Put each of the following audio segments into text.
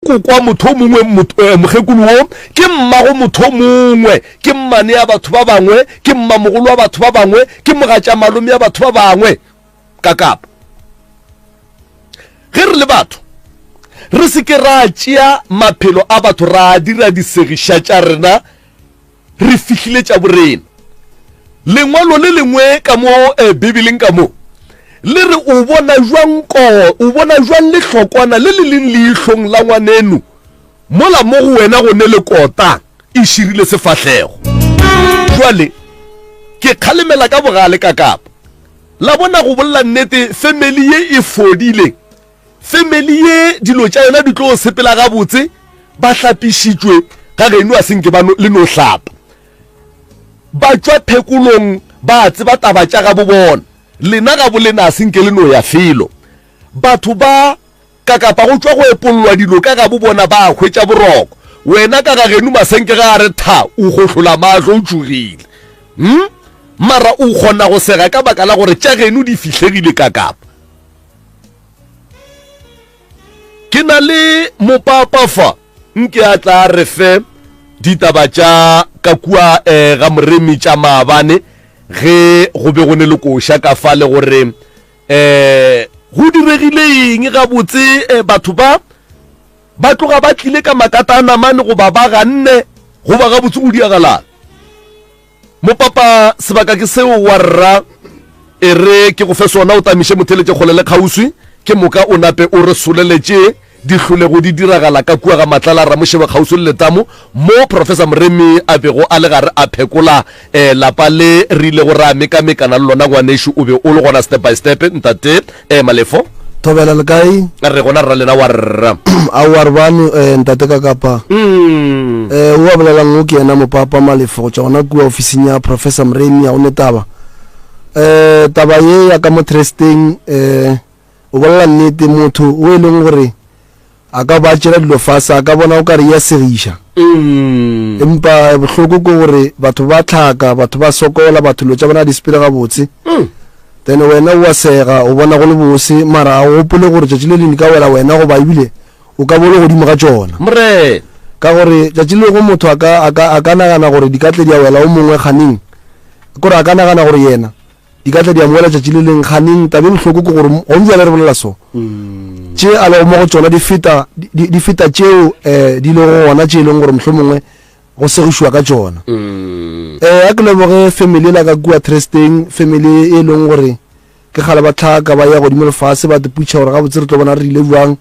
Kokwa motho o mongwe, mokgekolo wo ke mmago motho o mongwe, ke mmane ya batho ba bangwe, ke mmamogolo wa batho ba bangwe, ke mogatšamalome ya batho ba bangwe. Ka kapa. Ge re le batho, re se ke ra tšea maphelo a batho ra a dira disegiša tša rena re fihlile tša borena. Lengwalo le lengwe ka mo eh, Bibeleng ka mo le re o bona jwang ko o bona jwang lehlokwana le le leng leihlong la ngwaneno mola mo go wena go ne le kota e širile sefahlego. Jwale ke kgalemela ka bogale ka kapa la bona go bolela nnete family ye e fodile Family ye dilo tša yona di tlo sepela gabotse, ba hlapišitšwe ga geno a senke ba le no hlapa. Ba tšwa phekolong ba tseba taba tša gabo bona. Lena gabo lena a senke le no ya felo. Batho ba ka kapa go tšwa go epollwa dilo ka gabo bona ba hwetša boroko. Wena ka ga geno masenke ga a re tha o gohlola mahlo o tšhogile. Hm? Mara o kgona go sega ka baka la gore tša geno di fihlegile ka kapa. Ke na le mopapa fa, nke a tla re fe ditaba tša ka kua eh, ga Moremi tša maabane ge go be go ne le koša ka fa le gore eh, go diregile eng gabotse eh, batho ba ba tloga ba tlile ka makata a namane goba ba ganne goba gabotse go diagalang. Mopapa, sebaka ke seo wa rra, e re ke go fe sona o tamiše motheletše kgole le kgauswi, ke moka o nape o re solele tše di hlolego di diragala ka kua ga Matlala Ramošebe kgauswi le letamo mo Professor Moremi a bego a le gare a phekola eh, lapa le re ilego ra mekamekana le lona ngwanešu o be o le gona step by step ntate eh, Malefo. Thobela le kae? Re gona rra lena wa rra. Aowa re bane eh, ntate ka kapa. Mm. Eh, o a bolelang o ke yena mopapa Malefo go tšwa gona kua ofising ya Professor Moremi a go ne taba. Eh, taba ye ya ka mo Tresteng eh, o bolela nnete motho o e leng gore a ka ba tšela dilo fase a ka bona o ka re ya segiša. Mm. Empa bohloko ke gore batho ba tlhaka, batho ba sokola, batho dilo tša bona di sepele gabotse. Mm. Then wena o a sega, o bona go le bose, mara a o gopole gore tšatši le lengwe di ka wela wena goba ebile o ka bo le godimo ga tšona. Morena. Ka gore tšatši le lengwe motho a ka, a ka, a ka nagana gore di ka tle di a wela o mongwe kganeng, kore a ka nagana gore yena di ka tla di a mo wela tšatši le leng kganeng. Taba e bohloko ke gore gong bjale re bolela so, tše a lego mo go tšona di feta, di, di feta tšeo um di lego gona tše e leng gore mohlomongwe go segišwa ka tšona. Mm. Eh, a ke leboge family la ka kua Tresteng, family e leng gore ke kgale ba tlhaka ba ya godimo lefase ba teputšha gore gabotse re tlo bona re ile bjang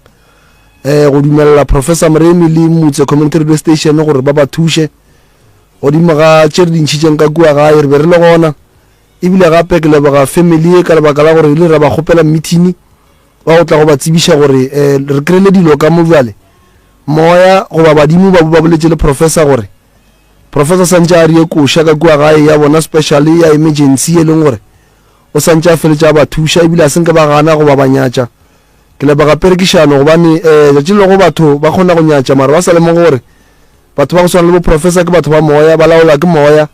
eh go dumelela Professor Moremi le Motse Community Radio Station gore ba ba thuše godimo ga tše re di ntšhitšeng ka kua gae re be re le gona ebile gape ke leboga family e ka lebaka la gore ile ra ba kgopela meeting wa go tla go ba tsebiša gore eh re kry-ile dilo ka mo bjale Moya goba badimo ba ba boletše le professor gore professor santše a rie koša ka kua gae ya bona special ya emergency e leng gore o santše a feletša a ba thuša ebile a senke ba gana goba ba nyatša. Ke leboga perekišano gobane um tšatši le lego batho ba kgona go nyatša mara ba sa lemoge gore batho ba go swana le bo professor ke batho ba moya ba laolwa ke moya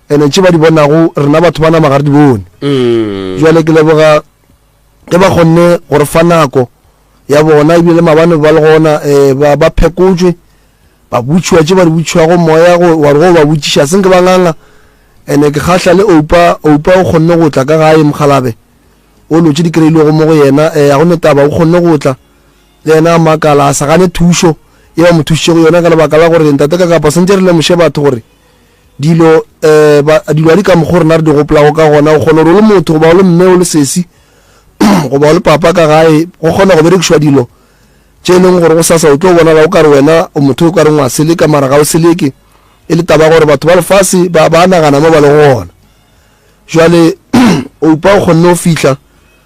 ene tše ba di bonago rena batho ba nama ga re di bone. Jwale ke leboga ge ba kgonne go re fa nako ya bona ebile le maabane ba le gona um ba, ba phekotšwe ba botšiwa tše ba di botšiwago moya go wa re go ba botšiša se nke ba nganga ene ke kgahla le oupa oupa o kgonne go tla ka gae mokgalabe o lo tše di kry-ilego mo go yena um ga go ne taba o kgonne go tla le yena a makala a sa gane thušo ye ba mo thušitšego yona ka lebaka la gore ntate ka kapa sentse re lemoše batho gore dilo um ba, dilo ga di ka mokgo rena re di gopolago ka gona o kgona gore o le motho goba o le mme o le sesi goba o le papa ka gae go kgona go berekišwa dilo tše e leng gore go sasa o tlo bonala o kare wena o motho o ka reng wa seleka mara ga o seleke e le taba gore batho ba lefase ba ba nagana mo ba lego gona jwale oupa o kgonne go fihla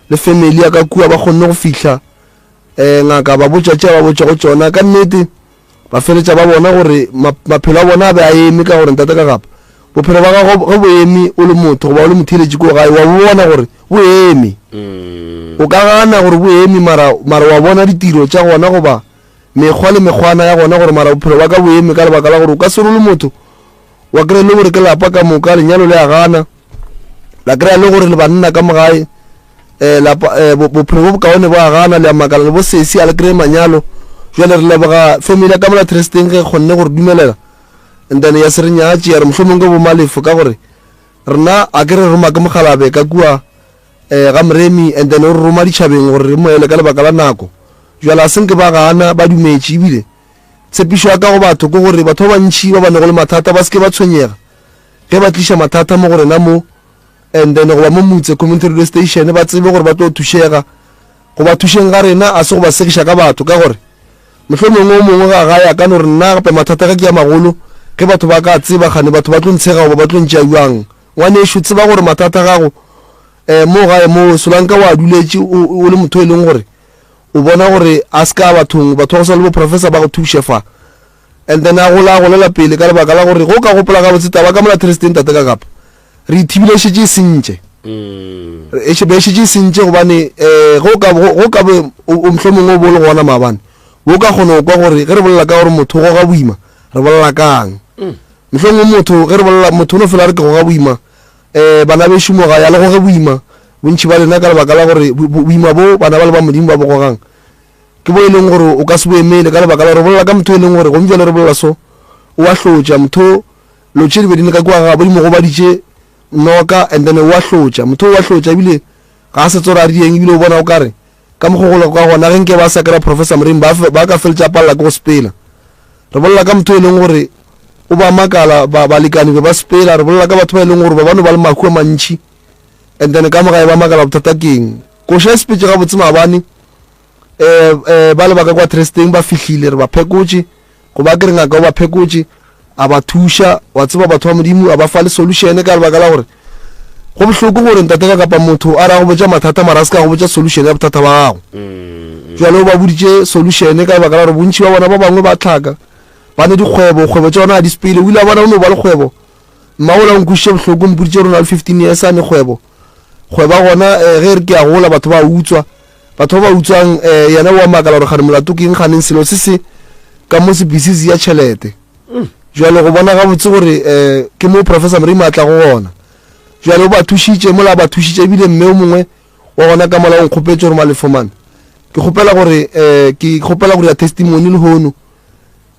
le family ya ka kua ba kgonne go fihla um ngaka ba botša tše ba botšago tšona ka nnete Ba feletša ba bona gore maphelo a bona a be a eme ka gore ntate ka gapa bophelo ba gago ge bo eme o le motho goba o le motheeletši ko gae wa bo bona gore bo eme. O ka gana gore bo eme mara mara wa bona ditiro tša gona goba mekgwa le mekgwana ya gona gore mara bophelo ba ka bo eme ka lebaka la gore o ka se role motho wa kry-a le gore ke lapa ka moka lenyalo le a gana la kry-a le gore le banna ka mo gae um lapa um bophelo bo bokaone bo a gana le a makala le bo sesi a le kry-e manyalo. Jwale re leboga family ya ka mola Tresteng ge e kgonne go re dumelela and then ya se re nyatše ya re mohlomong ke bo Malefo ka gore rena a ke re roma ke mokgalabe ka kua um ga Moremi and then o re roma ditšhabeng gore re mo ele ka lebaka la nako. Jwale a se nke ba gana ba dumetše ebile tshepišo ya ka go batho ke gore batho ba bantši ba ba nego le mathata ba se ke ba tshwenyega ge ba tliša mathata mo go rena mo and then goba mo Mutse Community Radio Station ba tsebe gore ba tlo thušega. Go ba thušeng ga rena a se go ba segiša ka batho ka gore mohlomongwe o mongwe ga gae a ka no re nna gape mathata ge ke ya magolo ge batho ba ka tseba kgane batho ba tlo ntshega goba ba tlo ntšea bjang. Ngwanešu tseba gore mathata a gago um mo gae mo solanka o a duletše o, o le motho e leng gore o bona gore a se ka bathong batho ba go swana le bo professor ba go thuše fa and then a gola a golela pele ka lebaka la gore go ka gopola gabotse taba ka mola Thursday ntate ka kapa re ithibile e šetše e sentše mm. e be e šetše e sentše gobane um go ka go ka be o mohlomongwe o bo le gona maabane bo ka kgona go kwa gore ge re bolela ka gore motho o goga boima re bolela kang mm. mohlomongwe motho ge re bolela motho o no fela re ke goga boima um bana bešo mo gae a le goge boima bontši ba lena ka lebaka la gore boima bo bana ba le ba modimo ba bo gogang ke bo e leng gore o ka se bo emele ka lebaka la gore bolela ka motho e leng gore gomme jale re bolela so o a hlotša motho lo tše di be di le ka kua gabo di mo gobaditše noka and then o a hlotša motho o a hlotša ebile ga a se tsore a rieng ebile o bona o kare ka mokgo go lego ka gona ge nke ba sa kry-a professor Moremi ba, ba ka feletša a palela ke go sepela re bolela ka motho e leng gore o ba makala ba balekane be ba sepela re bolela ka batho ba e leng gore ba ba no ba le mahu a mantši and then ka mogae ba makala bothata keng koša e sepetse gabotse maabane um um ba le ba ka kwa Tresteng ba fihlile re ba phekotše Goba ke re ngaka o ba phekotše, a ba thuša, wa tseba batho ba Modimo, a ba fa le solution ka lebaka la gore go bohloko gore ntate ka kapa motho a re a go botša mathata mara a se ka go botša solution ya bothata ba gago. Jwale o ba boditše solution ka lebaka la gore bontši ba bona ba bangwe ba tlhaka ba ne dikgwebo, kgwebo tša bona ga di sepele. O ile a bona o no ba le kgwebo, mma ola o nkwišitše bohloko, o mpoditše gore o na le 15 years a ne kgwebo. Kgwebo ya gona eh, ge e re ke a gola batho ba utswa. Batho ba ba utswang um yena o a makala gore kgane molato ke eng kganeng selo se se ka mo se busy se ya tšhelete. Jwale go bona gabotse gore um ke mo Professor Moremi a tlago gona. Jwale o ba thušitše mola a ba thušitše ebile mme o mongwe wa gona ka mola o nkgopetše gore Malefo man ke kgopela gore um ke kgopela go dira testimony lehono.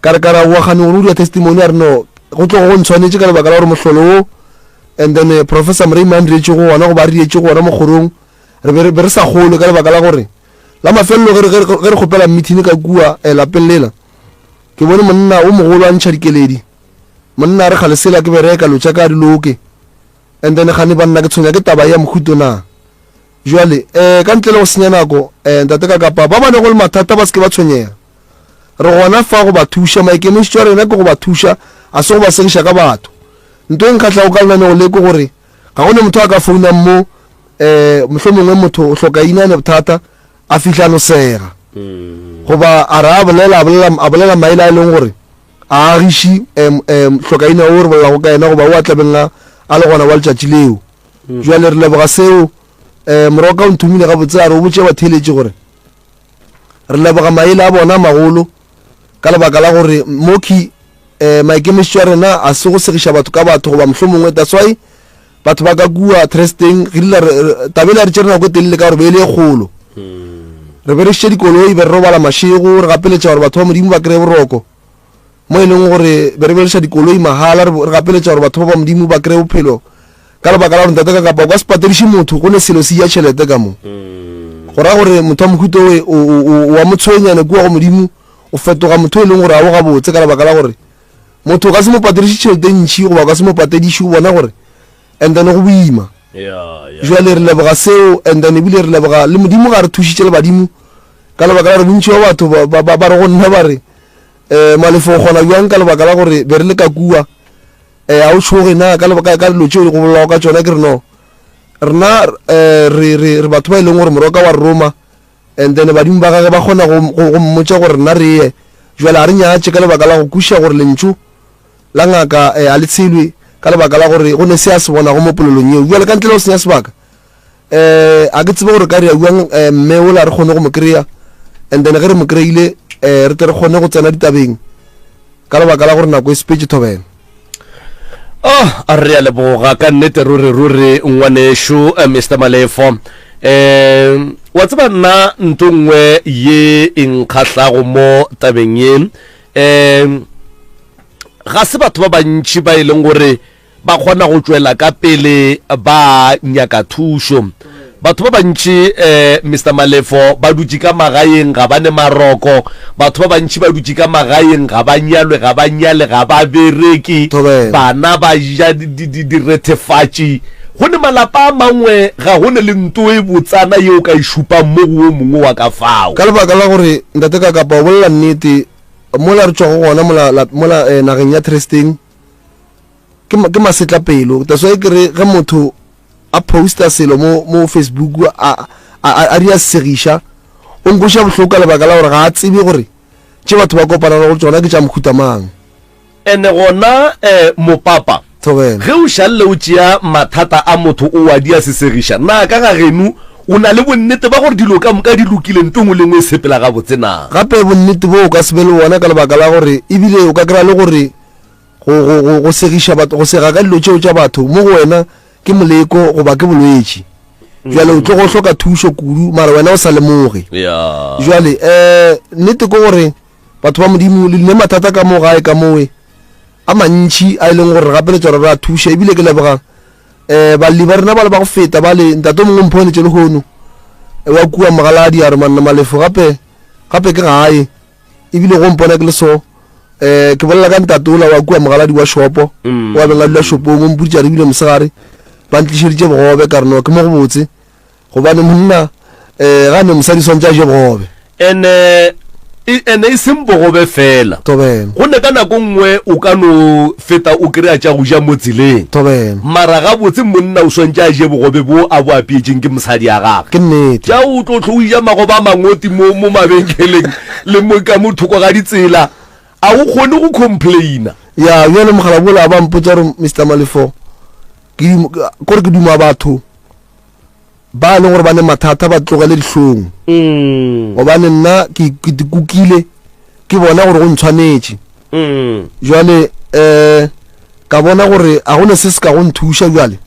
Ka re ka ra oa kgane gore o dira testimony a re no go tlogo go ntshwanetše ka lebaka la gore mohlolo wo and then eh, Professor Moremi a nrietšego gona goba a rietše gona mo kgorong re be re sa kgolwe ka lebaka la gore la mafelelo ge re kgopela meeting ka kua eh, lapeng lela ke bone monna o mogolo a ntšha dikeledi monna a re kgale sela ke bereka lo tša ka di loke and then gane banna ke tshwenya ke taba ya mohuto na jwale um ka ntle le go senya nako um ntate ka kapa ba ba nego le mathata ba se ke ba tshwenyega re gona fa go ba thuša maikemišetšo a rena ke go ba thuša a se go ba segiša ka batho nto e nkgahlago ka lenanego le ke gore Ga go ne motho a ka founang mo, um mohlomongwe motho o hloka ina ne bothata, a fihla a no sega. Goba a re a bolela, a bolela, a bolela maele a e leng gore a agiši um, um hlokaina o re bolelago ka yena goba o a tlabeng a, a le gona wa letšatši leo. Jwale re leboga seo. Um Moroka o nthomile gabotse a re o botše batheeletši gore re leboga maele a bona a magolo ka lebaka la gore moki um maikemišetšo a rena a se go segiša batho ka batho goba mohlomongwe that's why batho ba ka kua Tresteng re ile taba ele ya re tšere nako e telele ka gore be e le e kgolo re berešitše dikoloi be re robala mašego re gapeletša gore batho ba modimo ba kry-e boroko mo e leng gore be re bereša dikoloi mahala re gapeletša gore batho ba ba modimo ba kry-e bophelo ka lebaka la gore ntate ka kapa o ka se patediše motho go ne selo se ja tšhelete ka mo go ra gore motho wa mohuto o wa mo tshwenyane kua go modimo O fetoga motho e leng gore ga o gabotse ka lebaka la gore motho o ka se mo patediše tšhelete e ntšhi goba o ka se mo patediše o bona gore and then go boima. Jwale re leboga seo and then ebile re leboga le Modimo ga re thušitše le badimo ka lebaka la gore bontši ba batho ba, ba, ba re go nna ba re um Malefo o kgona bjang ka lebaka la gore be re le ka kua um a o tšhoge na ka lebaka ka dilo tšeo go bolelago ka tšona ke re no rena um re, re, re batho ba e leng gore moroka wa re roma And then badimo ba gage ba kgona go, go, go mmotša gore rena re ye. Jwale a re nyatše ka lebaka la go kwešiša gore lentšu la ngaka eh, a le tshelwe ka lebaka la gore go ne se a se bonago mo polelong yeo. Jwale ka ntle le go senya sebaka, eh, a ke tsebe gore ka re ya bjang eh, mme ola re kgone go mo kry-a. And then ge re mo kry-ile eh, re tle re kgone go tsena ditabeng ka lebaka la gore nako e sepetše thobela. Oh, a re a leboga ka nnete ruri ruri ngwanešu eh, Mr Malefo. Um wa tseba nna nto nngwe ye e nkgahlago mo tabeng ye, um ga se batho ba bantši ba e leng gore ba kgona go tšwela ka pele ba nyaka thušo. Batho ba bantši um Mister Malefo ba dutše ka magaeng ga ba ne maroko, batho ba bantši ba dutše ka magaeng ga ba nyalwe, ga ba nyale, ga ba bereke, bana ba ja direthefatši. Go ne malapa a mangwe ga go ne le nto e botsana ye o ka e šupang mo go wo mongwe wa ka fao. Ka lebaka la gore Ntate Kakapa o bolela nnete, mola re tšwago gona mola, la, mola eh, nageng ya Tresteng, ke, ke masetlapelo. That's why ke re ge motho a posta selo mo, mo Facebook a, a, a, a di a segiša, o nkweša bohloko ka lebaka la gore ga a tsebe gore tše batho ba kopanago go tšona ke tša mohuta mang. Ene gona eh, mopapa, Thobela. ge o šalle o tšea mathata a motho o wa di a sesegiša, na ka ga geno o na le bonnete ba gore dilo ka moka di lokile, nto nngwe le nngwe e sepela gabotse na? Gape bonnete boo o ka se be le bona ka lebaka la gore ebile o ka kry-a le gore go, go, go, go segiša batho, go sega ka dilo tšeo tša batho mo go wena ke moleko goba ke bolwetši. Bjale o tlogo hloka thušo kudu mara wena o sa lemoge. Yeah. Bjale um nnete ke gore Batho ba Modimo, le ne mathata ka mo gae ka mowe a mantši a e leng gore re gapeletša gore re a thuše. Ebile ke leboga um balli ba rena ba le ba go feta ba le ntate o mongwe mphoneletše lehono wa kua Mogaladi a re manna Malefo gape gape ke gae ebile go mpona ke le so um ke bolela ka ntate ola wa kua Mogaladi wa shopo mm. wa beng a dula shopong o mpoditše a re ebile mosegare ba ntlišeditše bogobe ka re no ke mo go botse Gobane monna eh, ga ne mosadi swantše a je bogobe. Ene e, ene e seng bogobe fela. Thobela. Go ne ka nako nngwe o ka no feta o kry-a tša go ja mo tseleng. Thobela. Mara gabotse monna o swantše a je bogobe bo a bo apeetšeng ke mosadi ya gagwe. Ke nnete. Tša o tlo hlo o ja magobe a mangoti mo, mo mabenkeleng le mo ka mo thoko ga ditsela, a o kgone go complaina. Ya, bjale mogala bola ba mpotša gore Mister Malefo, ke, kore ke duma batho. Ba e leng gore ba ne mathata ba tlogele dihlong, gobane nna ke ke kukile ke bona gore go ntshwanetše. Jwale um ka bona gore a go ne se se ka go nthuša. Jwale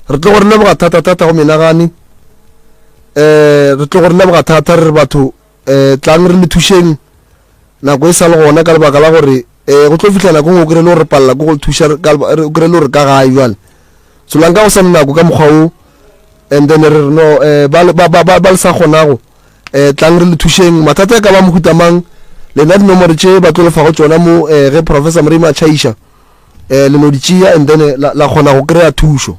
re tlo go re leboga thata-thata go menagane, um re tlo go re leboga thata re re batho um tlang re le thušeng nako e sa le gona, ka lebaka la gore um go tlo fihla nako nngwe o kry-e le gore re palela ke go thuša, o kry-e le gore ka gae. Jwale solanka go sa ne nako ka mokgwa wo, and then re re no um ba, ba, ba, ba, ba le sa kgonago um tlang re le thušeng. Mathata e ka ba mohuta mang, lena dinomoro tše ba tlo le fago tšona mo um ge Professor Moremi a tšhaiša um le no di tšea and then la, la kgona go kry-a thušo.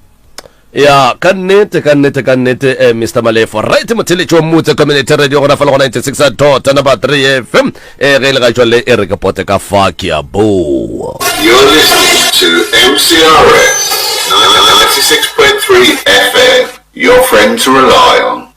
Ya, ka nnete, ka nnete, ka nnete, eh, Mr. Malefo. Right, motheletši wa Mmutse Community Radio, gona fela go 96 dot number 3 FM. Eh, ge e le ga jwale e re ke pote ka fa, ke a boa. You're listening to MCRS 96.3 FM, your friend to rely on.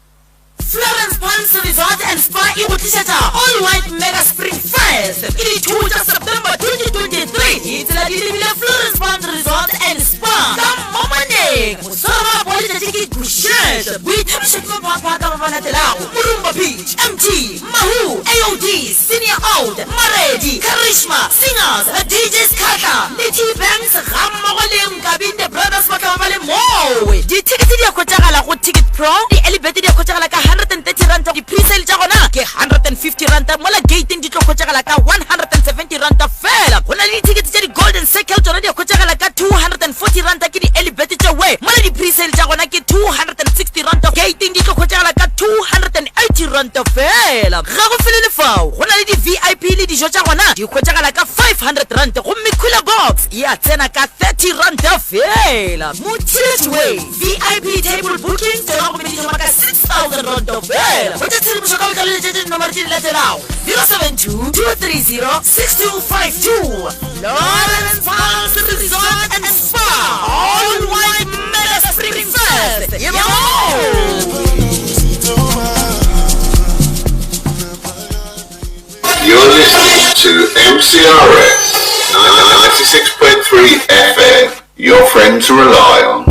Florence Palms Resort and Spa e go tlišetša All White Mega Spring Fest. Ke di 2 tša September 2023. Ditsela di lebile Florence Palms Resort and Spa ka Momaneng. Moswara wa letšatši ke Gushet. Boithabišo ke maphaphaka ba ba latelago, Murumba Beach, MT, Mahu, AOD, Senior Out, Maredi, Karishma, Singers, DJ Skhatla le T-Banks gammogo le Nkabinde Brothers ba tla ba ba le moo. Dithekete di a hwetšagala go Ticket Pro, di-early bird di a hwetšagala ka R130, di-presale tša gona ke R150 mola gating di tlo hwetšagala ka R170 feela. Go na le dithekete tša di-golden circle tšona di a hwetšagala ka R240 ke di-early bird tšewe mola di-presale tša gona ke R260, gating di tlo hwetšagala ka R280 feela. Ga go felele fao, go na le di-VIP le dijo tša gona di hwetšagala ka R500 gomme cooler box e a tsena ka R30 feela. Motheeletši we, VIP table bookings tšona gomme di thoma ka R6000 feela. Hwetša tshedimošo ka botlalo letšetša dinomoro tše di latelago, 072 230 6252. Lawrence Palms Resort and Spa, All White Mega Spring Fest, ye ba moo! You're listening to MCRS 96.3 FM, your friend to rely on.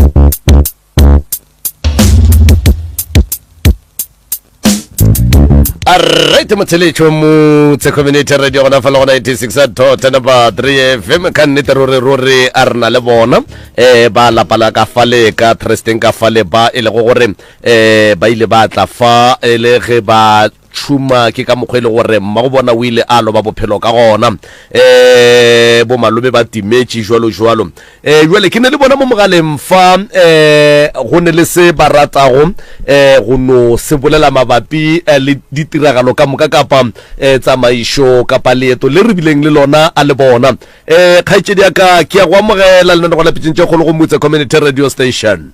Alright motheletšo motse community radio gona fa le gona 86 dot number 3 fm ka nnete ruri ruri a re na le bona eh ba lapa la ka fale ka Tresteng ka fale ba e lego gore eh ba ile ba tla fa e le ge ba tšhuma ke ka mokgwa e le gore mmago bona o ile a loba bophelo ka gona eh bo malome ba timetše jwalo jwalo Eh, jwale ke ne le bona mo mogaleng fa eh, go ne le se ba ratago eh, go no se bolela mabapi eh, le ditiragalo ka moka kapa eh, tsamaišo kapa leeto le re bileng le lona a le bona. Eh, kgaetšedi ya ka ke ya go amogela lenanego la Pitšeng tše Kgolo go Motse Community Radio Station.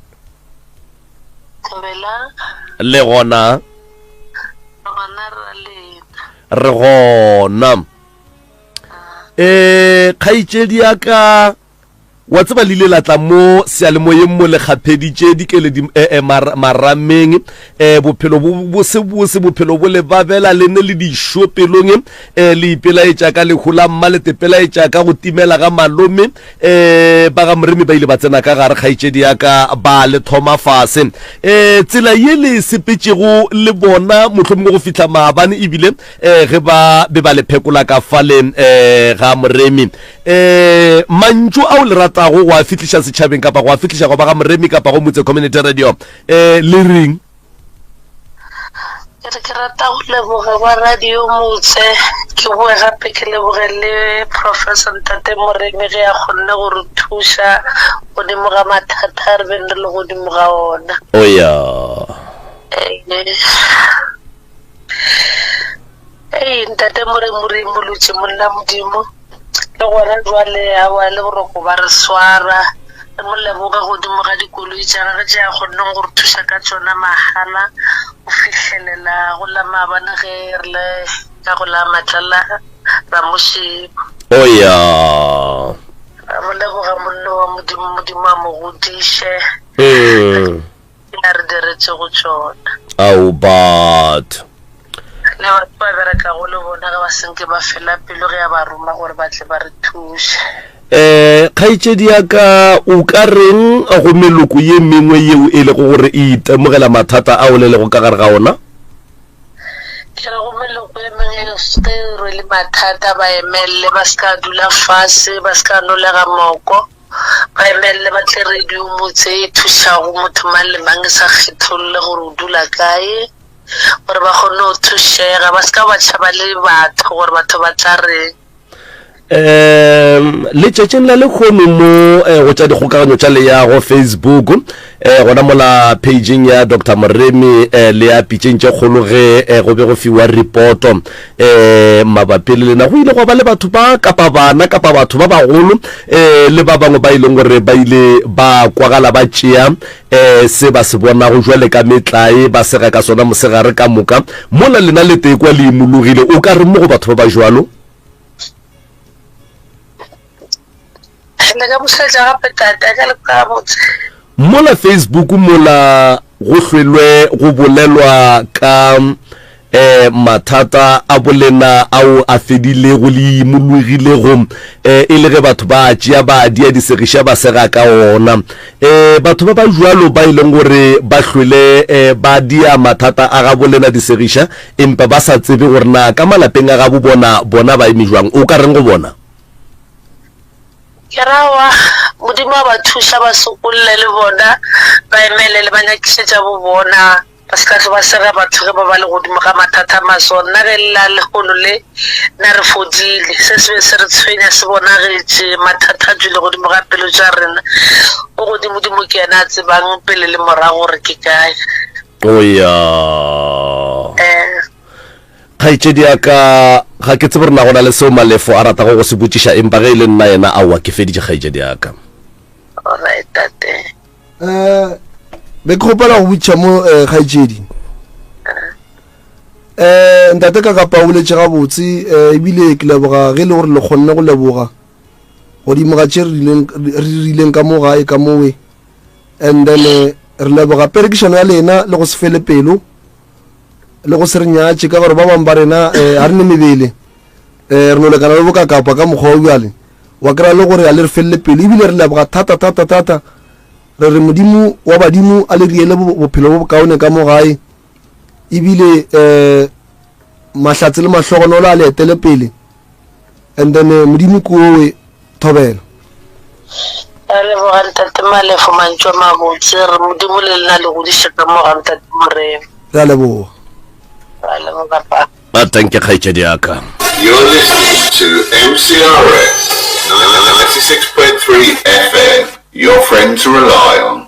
Thobela. Le gona. Re gona ra lena. Re gona. Eh, kgaetšedi ya ka, wa tseba le ile la tla mo seyalemoyeng mo le kgapheditše dikeledi eh, eh, mar, marameng eh, bophelo bo bo se bose bophelo bo le babela le ne le dišo pelong eh, le ipelaetša ka lehu la mma le tepelaetša ka go timela ga malome eh, ba ga moremi ba ile ba tsena ka gare kgaetšedi ya ka ba le thoma fase eh, tsela ye le sepetšego le bona mohlomongwe go fihla maabane ebile eh, ge ba be ba le phekola ka fale eh, ga Moremi. Eh, mantšu ao le ratago go a fihliša setšhabeng kapa go a fihliša go ba ga Moremi kapa go Motse Community Radio eh, le reng? Ke re ke rata go leboga ba Radio Motse, ke boe gape ke leboge le Professor Ntate Moremi ge a kgonne go re thuša godimo ga mathata a re beng re le godimo ga ona. Oh ya. Eh, Ei, ntate more more imolotše monna Modimo. Le gona jwale aowa le boroko ba re swara. Re mo leboge godimo ga dikoloi tša gagwe tše a kgonneng go re thuša ka tšona mahala go fihlelela go la maabane ge re le ka go la Matlala Ramošebo. Oh ya. Ra mo leboga monna wa Modimo, Modimo a mo godiše. Mm. a re diretšego tšona. Ao batho. Le batho ba berekago le bona ge ba senke ba fela pelo ge a ba roma gore ba tle ba re thuše. Eh, kgaetšedi ya ka, o ka reng go meloko ye mengwe yeo e lego gore e itemogela mathata ao le lego ka gare ga ona? Ke re go meloko e mengwe ge e rwele mathata ba emelele, ba se ka dula fase, ba se ka nolega moko. Ba emelele ba tle radio motse e thušago motho mang le mang e sa kgetholle gore o dula kae, gore ba kgone go thušega, ba se ka ba tšhaba le batho gore batho ba tla reng. Um letšatšing la lekgono mo eh, go tša dikgokaganyo tša leago Facebook eh, gona mola pageng ya Dr Moremi eh, le ya pitšeng tše kgolo ge eh, go be go fiwa ripoto eh mabapi le lena go ile gwa ba le batho ba kapa bana kapa batho ba bagolo eh le ba bangwe ba e leng gore ba ile ba kwagala ba tšea eh se ba se bonago jwale ka metlae ba sega ka sona mosegare ka moka mola lena le tekwa le imologile o ka re mo go batho ba ba jwalo Le ka bušetša gape tate a ka le kwa gabotse. Mola Facebook mola go hlwelwe go bolelwa ka eh mathata a bolena ao a fedilego le imologilego eh e le ge batho ba tšea ba dia disegiša ba sega ka ona eh batho ba ba jwalo ba e leng gore ba hlwele eh ba dia mathata a ga bolena disegiša empa ba sa tsebe gore na ka malapeng a gabo bona bona ba eme jwang o ka reng go bona? Ke ra wa Modimo a ba thuša ba sokolle le bona ba emelele ba nyakiše tša bo bona ba se ka tlo ba sega batho ge ba ba le godimo ga mathata a maso. Nna ge le la lehono le nna re fodile se se be se re tshwenya se bonagetše mathata a tšwile godimo ga pelo tša rena. O godimodimo ke yena a tsebang pele le morago gore ke kae. O ya. Eh. Kgaetšedi ya ka, ga ke tsebe gore na go na le seo Malefo a ratago go se botšiša, empa ge e le nna yena, aowa, ke feditše, kgaetšedi ya ka. Alright, tate. Eh, be ke kgopela go botšiša mo eh, kgaetšedi. Eh, ntate ka kapa o boletše gabotse eh, ebile ke leboga ge e le gore le kgonne go leboga godimo ga tše re rileng re rileng ka mo gae ka mowe and then eh, re leboga perekišano ya lena le go se fele pelo le go se re nyatše ka gore ba bangwe ba rena um ga re ne mebele um re no lekana le bokakapa ka mokgwa o bjale wa kry-a le gore a le re felele pelo ebile re leboga thata thata thata re re modimo wa badimo a le riele bophelo bo bokaone ka mo gae ebile um. Mahlatse le mahlogonolo a le etele pele and then eh, Modimo ke owe thobela. Ra leboga ntate Malefo mantšu a mabotse re Modimo le lena le godiše ka mo ga ntate Moremi. Re a leboga. Ra leboga pa. Ba tanke kgaetšedi ya ka. You're listening to MCRS 96.3 FM, your friend to rely on.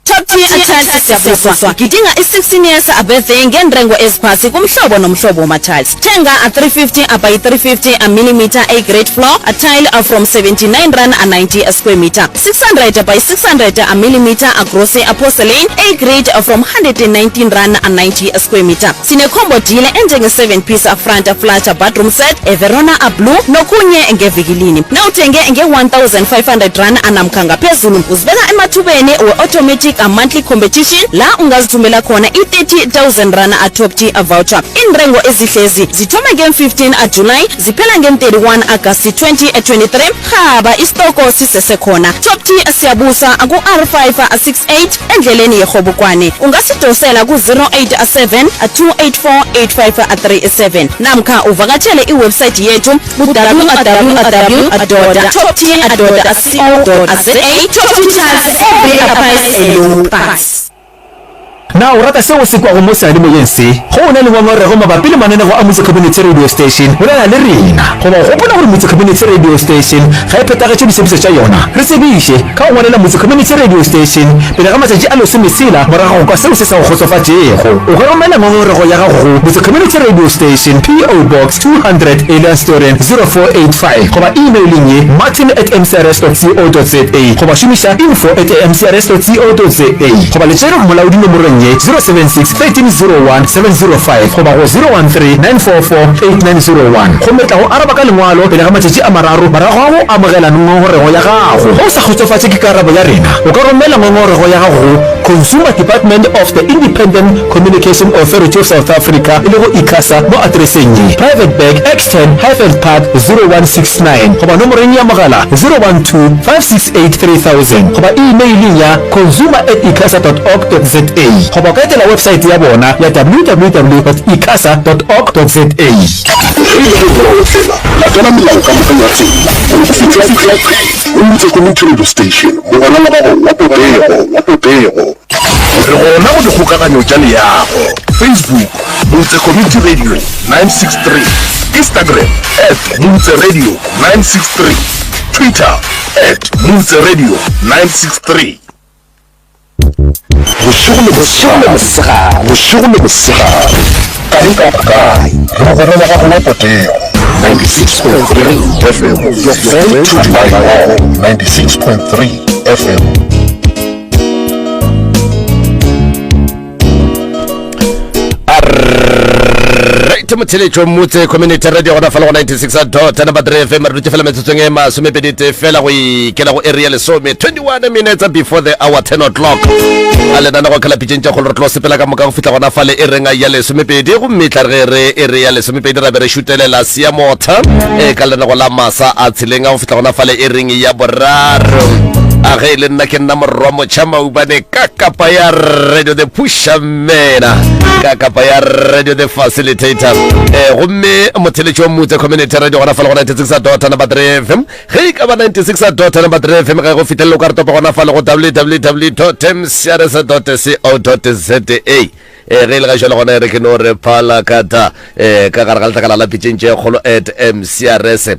Top Tier Tiles Siyabuswa gidinga i-16 years birthday ngeentengo eziphasi kumhlobo nomhlobo wama-tiles. Thenga a 350 by 350 a millimeter A grade floor a tile a from 79 rand a 90 a square meter. 600 by 600 a millimeter a gross a porcelain A grade from 119 rand a 90 a square meter. Sine-combo deal enjenge-7 piece a front flush bathroom set e Verona a blue nokhunye ngevikilini. Nawuthenge nge-1500 rand namkha ngaphezulu uzibeka emathubeni we-automatic monthly competition la ungazithumbela khona i-30000 rand a top T voucher. Iinrengo ezihlezi zithoma nge-15 July ziphela nge-31 Agasti 2023. Rhaba isitoko sisesekhona. Top T siyabusa ku-R568 endleleni yeRhobukwane. Ungasidosela ku-087 284 8537 namkha uvakatshele iwebsite yethu ku-www.toptier.co.za. Top Tier Tiles, every price a low price. Na o rata seo o se kwago mo seyalemoyeng se? Ge o na le ngongorego mabapi le mananego a Motse Community Radio Station, bolela le rena. Goba o gopola gore Motse Community Radio Station ga e phethagetše ditshepišo tša yona? Re tsebiše ka go ngwalela Motse Community Radio Station pele ga matšatši a lesometshela morago ga go kwa seo se sa go kgotsofatšego. O ka romela ngongorego ya gago go Motse Community Radio Station, PO Box 200, Elianstoren 0485 goba e-mailing ye martin at mcrs dot co dot za goba šomiša info at mcrs dot co dot za goba le tšere go molaodi nomorong ye 076 1301 705 goba go 013 944 8901 gomme re tla go araba ka lengwalo pele ga matšatši a mararo morago ga go amogela ngongorego ya gago. Ge o sa kgotsofatše ke karabo ya rena, o ka romela ngongorego ya gago go Consumer Department of the Independent Communication Authority of South Africa e lego ICASA mo atereseng ye, Private Bag, X10 hyphen Park 0169 goba nomoreng ya mogala 012 568 3000 goba e-mailing ya consumer at icasa dot org dot za goba o ka etela websaete ya bona ya www dot icasa dot org dot za. Ge e le ge o go tsela, latela melao ka moka ya tsela go fihla go Motse Community Radio Station, mogwera wa gago wa potego, wa potego. Re gona go dikgokaganyo tša leago, Facebook, Motse Community Radio 963, Instagram, at Motse Radio 963, Twitter, at Motse Radio 963. Bošego le mosegare, bošego le mosegare, kae kapa kae, re mogwera wa gago wa potego. 96.3 FM, your friend to rely on. 96.3 FM. Right motheletšo motse community radio gona fela go 96 dot number 3 fm re dutše fela metsotsong e masomepedi tee fela go ikela go area lesome 21 minutes before the hour 10 o'clock a lenanego kgela pitšeng tša kgolo re tlo sepela ka moka go fihla gona fale e reng ya lesomepedi gomme tla re ge re e re ya lesomepedi ra be re šutelela siamotha e ka lenago la masa a tsheleng a go fihla gona fale e reng ya boraro a ge e le nna ke nna morwa motšha maubane ka kapa ya radio the pushamena ka kapa ya radio the facilitator eh gomme motheletši wa motse community radio gona fale go 96 dot number 3 fm ge e ka ba 96 dot number 3 fm ge go fitlhelele o ka re topa gona fale go www dot mcrs dot co dot za E, ge e le ga jwale gona e re ke no re phalakatha e, ka gare ga letlakala la pitšeng tše kgolo at MCRS e,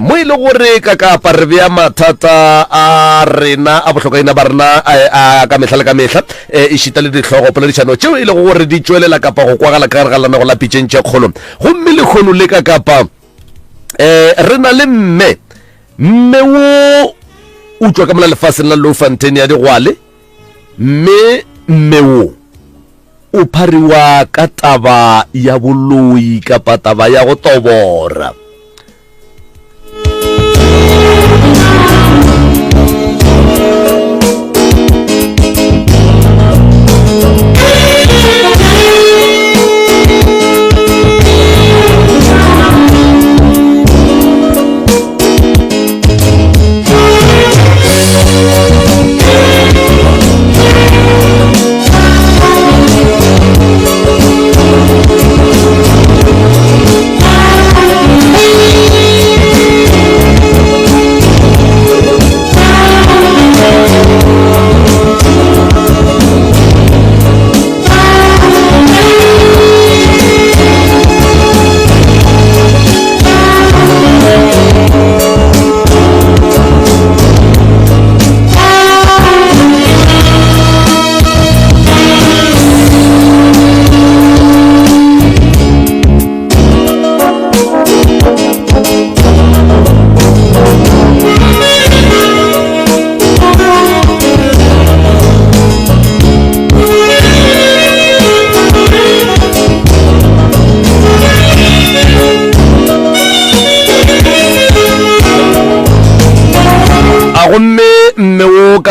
mo e le gore ka kapa re bea mathata a rena a bohlokaina ba rena a, a ka mehla le ka mehla e, ešita le dihlogo poledišano tšeo e lego gore di tšwelela kapa go kwagala ka gare ga lenanego la pitšeng tše kgolo gomme lekgono le ka kapa e, re na le mme mme wo o tšwa ka mola lefaseng la Loufontein ya digwale Mme mme wo o phariwa ka taba ya boloi kapa taba ya go tobora.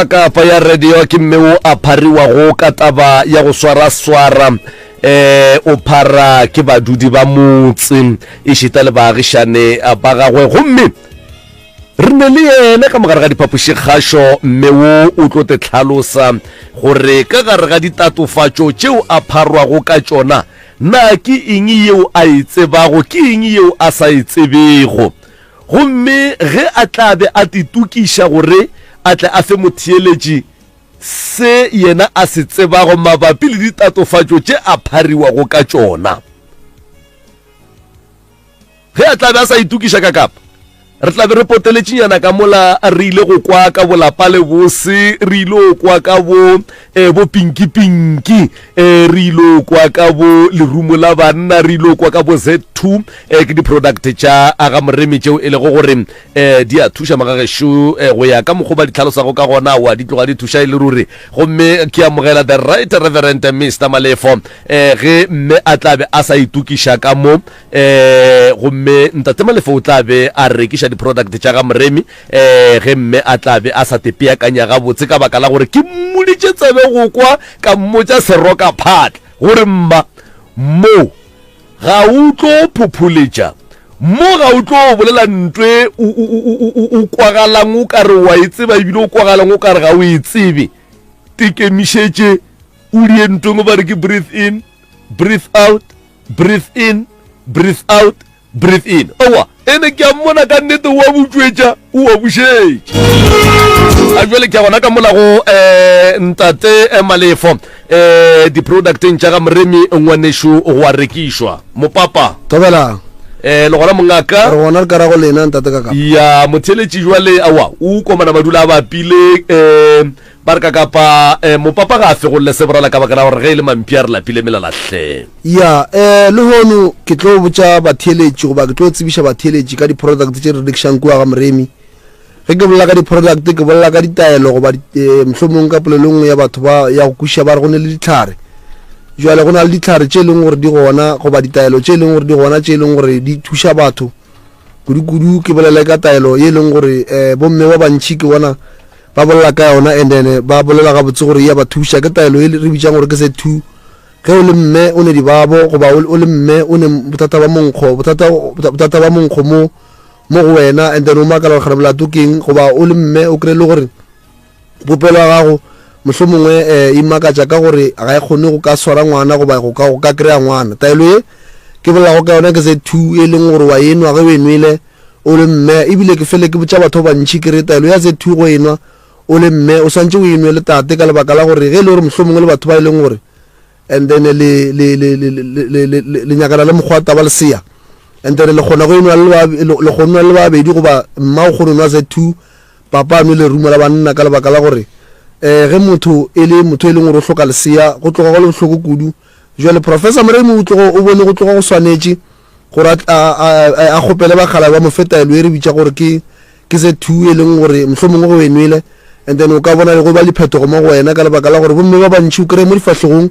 Kakapa ya radio ke mme o a phariwago ka taba ya go swara swara eh o phara ke badudi ba motse ešita le baagišane ba gagwe gomme re ne le yena ka mogare ga diphapošikgašo mme wo o tlo te tlhalosa gore ka gare ga ditatofatšo tšeo a pharwago ka tšona na ke eng yeo a e tsebago ke eng yeo a sa e tsebego Gomme ge a tla be a titokiša gore a tle a fe motheeletši se yena a se tsebago mabapi le ditatofatšo tše a phariwago ka tšona. Ge a tla be a sa itokiša ka kapa, re tla be re poteletšenyana ka mola re ile go kwa ka bolapa le bose, re ile go kwa ka bo, eh, bo pinki-pinki, eh, re ile go kwa ka bo lerumo la banna, re ile go kwa ka bo Z2, eh, ke di-product tša aga moremi tšeo e lego gore um di a thuša magagešo eh, go ya ka mokgwa ba di tlhalosago ka gona wa di tloga di thuša e le ruri. Gomme ke amogela the right reverend Mr Malefo um ge mme a tla be a sa itokiša ka mo um gomme ntate Malefo o tla be a rekiša di-product tša ga moremi um ge mme a tla be a sa tepeakanya gabotse ka baka la gore ke mmoditše tsebe go kwa ka mmotša seroka phatla gore mma mo Ga o tlo phopholetša mo, ga o tlo bolela ntwe o, o, o, o, o, o kwagalang o ka re wa e tseba ebile o kwagalang o ka re ga o e tsebe. Tekemišetše o die ntweng o ba re ke breathe in, breathe out, breathe in, breathe out, breathe in. Owa, ene ke a mmona ka nnete o a butšwetša, o a bušetša. A jwale ke a gona ka mola go um ntate eh, Malefo um di-producteng tša ga Moremi ngwanešu go a rekišwa. Mopapa. Thobela. Eh, le gona mongaka. Re gona re ka ra go lena ntate ka kapa. Ya motheletši jwale awa o komana madula a bapile um Ba re ka kapa eh, mopapa ga a fegolle seborala ka baka la gore ge e le mampi a re lapile melala hle. Ya, eh, lehono ke tlo botša batheeletši goba ke tlo tsebiša batheeletši ka di-product tše re rekišang kua ga Moremi. Ge ke bolela ka di-product ke bolela ka ditaelo goba eh, mohlomong ka polelo nngwe ya batho ba ya go kwešiša ba re go ne le ditlhare. Jwale go na le ditlhare tše e leng gore di gona goba ditaelo tše e leng gore di gona tše e leng gore di thuša batho kudu-kudu. Ke bolele ka taelo ye e leng gore eh, bomme ba bantši ke bona Ba bolela ka yona and then ba bolela gabotse gore e ya ba thuša. Ke taelo e re bitsang gore ke se two. Ge o le mme o ne dibabo goba o le mme o ne bothata ba monkgo, bothata bothata ba monkgo mo mo go wena and then o makala gore molato keng goba o le mme o kry le gore popelo ya gago mohlomongwe um e makatša ka gore ga e kgone go ka swara ngwana goba go ka go ka kry-a ngwana. Taelo ye ke bolelago ka yona ke se two e leng gore wa enwa ge o e nwele o le mme, ebile ke fele ke botša batho ba bantši ke re taelo ya Z2 go enwa o le mme o swantše o enwe le tate ka lebaka la gore ge e le gore mohlomongwe le batho ba e leng gore and then le le le le le le le nyakana le mokgwa taba lesea and then le kgona go enwa le ba le kgona le babedi goba mma o kgona nwa Z2 papa a nwe lerumo la banna ka lebaka la gore eh ge motho e le motho e leng gore o hloka lesea go tloga go le bohloko kudu jwale professor Moremi o tlogo o bone go tloga go swanetše gore a, a, a, a kgopele bakgala ba mo fe taelo e re bitša gore ke ke ze two e leng gore mohlomongwe go e nwele and then o ka bona le go ba diphetogo mo go wena ka lebaka la gore bomme ba bantši o kry-e mo difahlegong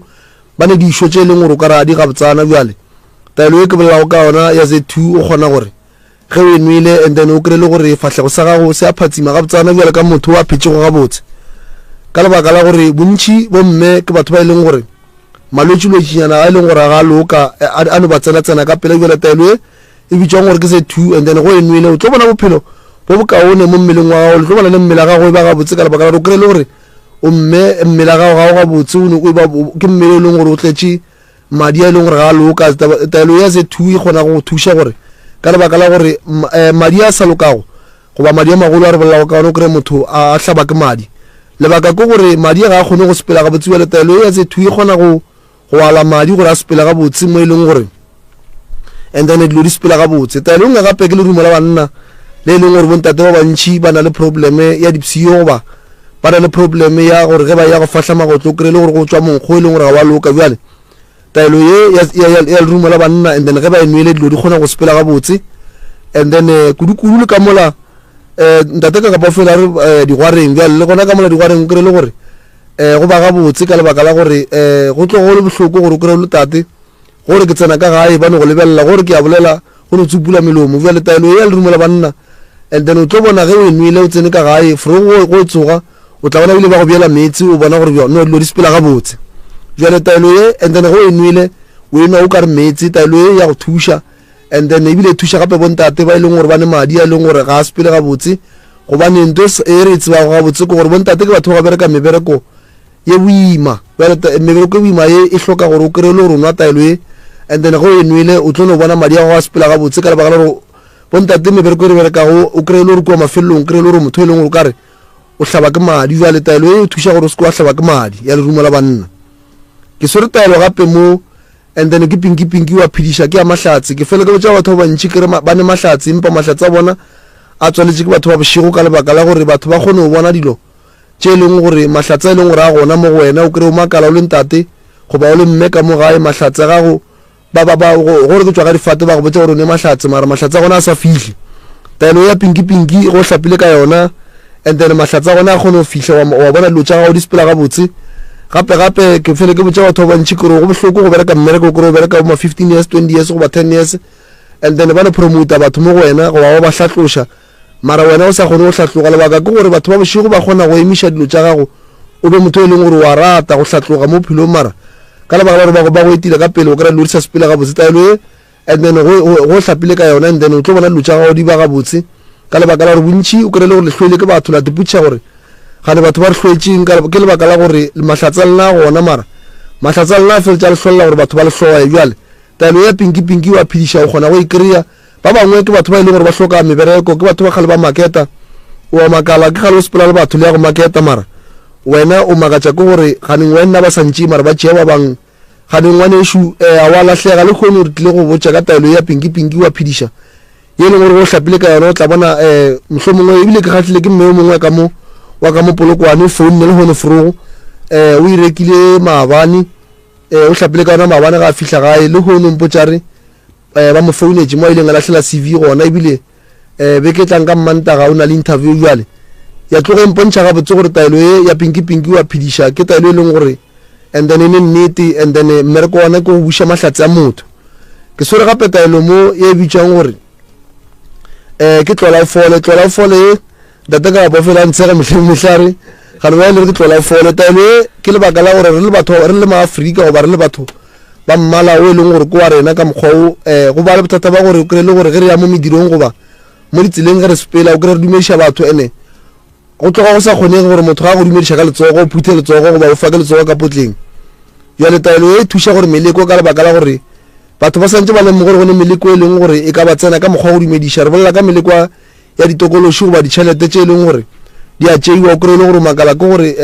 ba ne dišo tše e leng gore o ka re a di gabotsana bjale taelo e ke bolelago ka yona ya ze two o kgona gore ge o e nwele and then o kry-e le gore fahlego sa gago se a phatsima gabotsana bjale ka motho o a phetšego gabotse ka lebaka la gore bontši bomme ke batho ba e leng gore Malwetšilwetšinyana a e leng gore ga a loka a no ba tsena-tsena ka pela. Bjale taelo e e bitšwang gore ke se two and then go e nwele o tlo bona bophelo bo bokaone mo mmeleng wa gago, le tlo bona le mmele wa gago e ba gabotse ka lebaka la gore o kry-e le gore o mme mmele wa gago ga o gabotse o ne o ba ke mmele e leng gore o tletše madi a e leng gore ga a loka. Taelo ya se two e kgona go thuša gore ka lebaka la gore madi a sa lokago goba madi a magolo a re bolelago ka ona o kry-e motho a hlaba ke madi. Lebaka ke gore madi ga a kgone go sepela gabotse bjale taelo ye ya Z2 e kgona go go ala madi gore a sepele gabotse mo e leng gore and then dilo di sepela gabotse. Taelo e nngwe gape ke lerumo la banna le e leng gore bontate ba bantši ba na le probleme ya dipshio goba ba na le probleme ya gore ge ba ya go fahla magotlo o kry-e le gore go tšwa monkgo e leng gore ga wa loka. Bjale taelo ye ya, ya, ya, ya lerumo la banna and then ge ba e nwele dilo di kgona go sepela gabotse and then eh, kudu-kudu le ka mola eh, ntate ka kapa fela re eh, digwareng bjale le gona ka mola digwareng o kry le gore eh, go ba gabotse ka lebaka la gore eh, go tlogo go le bohloko gore o kry le tate gore ke tsena ka gae ba no go lebelela gore ke a bolela go no tsupula melomo bjale taelo ye ya lerumo la banna and then o tlo bona ge o e nwele o tsene ka gae fro go tsoga. O tla bona ebile ba go beela meetse, o bona gore no dilo di sepela gabotse. Bjale taelo ye, and then ge o e nwele, o e nwa o ka re meetse, taelo ye ya go thuša. And then ebile e thuša gape bontate ba e leng gore ba ne madi a e leng gore ga a sepele gabotse. Gobane nto e re e tsebago gabotse ke gore bontate ke batho ba go bereka mebereko ye boima. Bjale mebereko e boima ye e hloka gore o kry-e le gore o nwa taelo ye, and then ge o e nwele o tlo no bona madi a gago a sepela gabotse ka lebaka la gore bontate mebereko e re berekago o kry-e le gore kua mafelelong o kry-e le gore motho e leng gore o ka re o hlaba ke madi. Bjale taelo ye e thuša gore o se ke wa hlaba ke madi ya lerumo la banna. Ke swere taelo gape mo and then ke pinki pinki wa phediša ke ya mahlatse. Ke fele ke botša batho ba bantši ke re ba ne mahlatse empa mahlatse a bona a tswaletše ke batho ba bošego ka lebaka la gore batho ba kgone go bona dilo tše e leng gore mahlatse a e leng gore a gona mo go wena. O kry o makala o le ntate goba o le mme ka mo gae mahlatse a gago Ba, ba, ba, go, gore ke tšwa ka difate, ba go botša gore o ne mahlatse, mara mahlatse a gona a sa fihle. Taelo ya pinki-pinki, go hlapile ka yona, and then mahlatse a gona a kgone go fihla, wa, wa bona dilo tša gago di sepela gabotse. Gape, gape, ke fele ke botša batho ba bantši ke re go bohloko go bereka mmereko, ke re o bereka bo ma 15 years, 20 years goba 10 years, and then ba no promota batho mo go wena goba ba ba hlatloša. Mara wena o sa kgone go hlatloga. Lebaka ke gore batho ba bošego ba kgona go emiša dilo tša gago, o be motho e leng gore wa rata go hlatloga mo bophelong, mara ka lebaka la gore ba go ba go etile ka pele o kry-a dilo di sa sepele gabotse. Taelo ye and then go, go, go hlapile ka yona and then o tlo bona dilo tša gago di ba gabotse ka lebaka la gore bontši o kry-e le gore le hloile ke batho, la tipotšiša gore gane batho ba re hloetšeng ka, ke lebaka la gore mahlatse a lena a gona, mara mahlatse a lena a feletša a le hlolela gore batho ba le hloye. Bjale Taelo ya Pinki Pinki wa phediša o kgona go e kry-a. Ba bangwe ke batho ba e leng gore ba hloka mebereko, ke batho ba kgale ba maketa. O a makala, ke kgale o sepela le batho le ya go maketa mara wena o makatša ke gore ganeng wenna ba sa ntšee mara ba tšea ba bang. Ganeng ngwanešu eh, a wa lahlega lehono re tlile go botša ka taelo ya Pinki Pinki wa phediša ye e leng gore o hlapile ka yona o tla bona eh, mohlomongwe ebile ke kgahlile ke mme yo mongwe ka mo wa ka mo Polokwane o founne lehono forogo eh, o e rekile maabane. Ee, o hlapile ka yona maabane ga a fihla gae. Lehono mpotša re eh, ba mo founetše mo a ileng a lahlela CV gona ebile eh, beke e tlang ka Mmantaga o na le interview bjale. Ya tloga e mpontšha gabotse gore taelo ye ya Pinki Pinki wa phediša ke taelo e leng gore and then e ne nnete and then mmereko wa ona ke go buša mahlatse a motho. Ke swere gape taelo mo ye e bitšwang gore eh ke tlola o fole tlola o fole ye ntate ka gapo fela ntshega mehleng mehlare ga le ba le re ke tlola o fole taelo ye ke lebaka la gore re le batho re le maafrika goba re le batho ba mmala o e leng gore ke wa rena ka mokgwa o um go ba le bothata ba gore o kry le gore ge re ya mo medirong goba mo ditseleng ge re sepela o kry re dumediša batho ene Go tloga go sa kgonege gore motho ga a go dumediša ka letsogo, o phuthe letsogo goba o fake letsogo ka potleng. Bjale taelo ye e thuša gore meleko ka lebaka la gore batho ba santše ba lemoge gore go ne meleko e leng gore e ka ba tsena ka mokgwa wa go dumediša. Re bolela ka meleko ya ditokološi goba ditšhelete tše e leng gore di a tšeiwa. O kry-e le gore o makala ke gore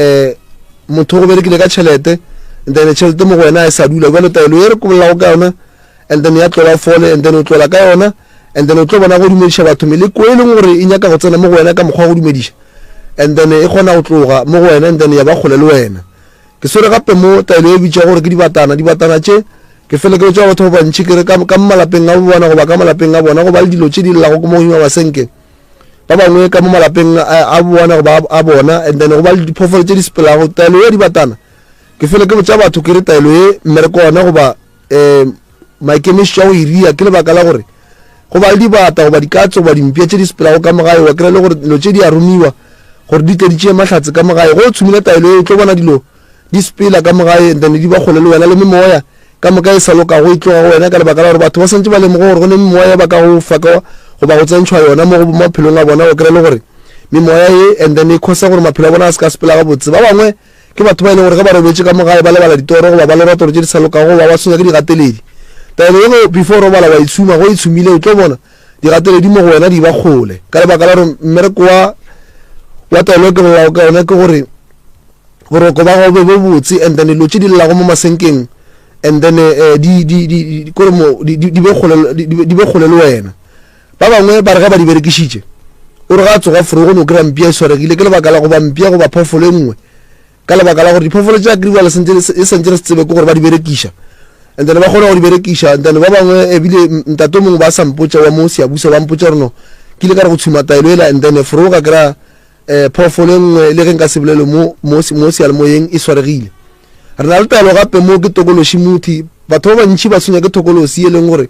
um motho o go berekile ka tšhelete and then tšhelete mo go wena ga e sa dula. Bjale taelo ye re bolelago ka yona and then ya tlola fole and then o tlola ka yona and then o tlo bona go dumediša batho meleko e leng gore e nyaka go tsena mo go wena ka mokgwa wa go dumediša and then e kgona go tloga mo go wena and then ya ba kgole le wena. Ke swere gape mo taelo e bitšwa gore ke dibatana. Dibatana tše ke fele ke botša batho ba bantši ke re ka ka malapeng a bona goba ka malapeng a bona go ba le dilo tše di llago ko mo godimo ga masenke ba bangwe ka mo malapeng a bona goba a bona and then go ba le diphoofolo tše di sepelago. Taelo ya dibatana ke fele ke botša batho ke re taelo ye mmereko wa yona goba um maikemišetšo a go e ria ke lebaka la gore go ba le dibata goba dikatse goba dimpša tše di sepelago ka mo gae, wa kry-a le gore dilo tše di a romiwa gore di tle di tšee mahlatse ka mo gae. Ge o tshumile taelo ye o tlo bona dilo di sepela ka mo gae and then di ba kgole le wena le memoya ka moka e sa lokago e tloga go wena ka lebaka la gore batho ba santše ba lemoge gore go ne memoya ba ka go fa ka goba go tsentšhwa yona mo go maphelong a bona, wa kry-a le gore memoya ye and then e khosa gore maphelo a bona a se ka sepela gabotse. Ba bangwe Ke batho ba e lego gore ge ba robetše ka mo gae ba lebala ditoro goba ba lora toro tše di sa lokago goba ba tshwenywa ke digateledi. Taelo ye ge before o robala wa e tshuma, ge o e tshumile o tlo bona digateledi mo go wena di ba kgole ka lebaka la gore mmereko wa wa taelo e ke bolelago ka yona ke gore boroko ba gago be bo botse and then dilo tše di llago mo masenkeng and then eh, di di di kore mo di di be kgole di be kgole le wena. Ba bangwe ba re ge ba di berekišitše, o re ge a tsoga forogo no kry-a mpša e swaregile ke lebaka la goba mpša goba phoofolo e nngwe ka lebaka la gore diphoofolo tša kry-a e santše re se tsebe ke gore ba di berekiša and then ba kgona go di berekiša and then ba bangwe ebile ntate o mongwe ba sa mpotša wa mo Siabusa ba mpotša gore no ke ile ka re go tshuma taelo ela and then forogo ka kry-a um phoofolo e nngwe le ge nka se bolele mo mo mo seyalemoyeng e swaregile. Re na le taelo gape mo ke tokološi muthi. Batho ba bantši ba tshwenya ke thokolosi e leng gore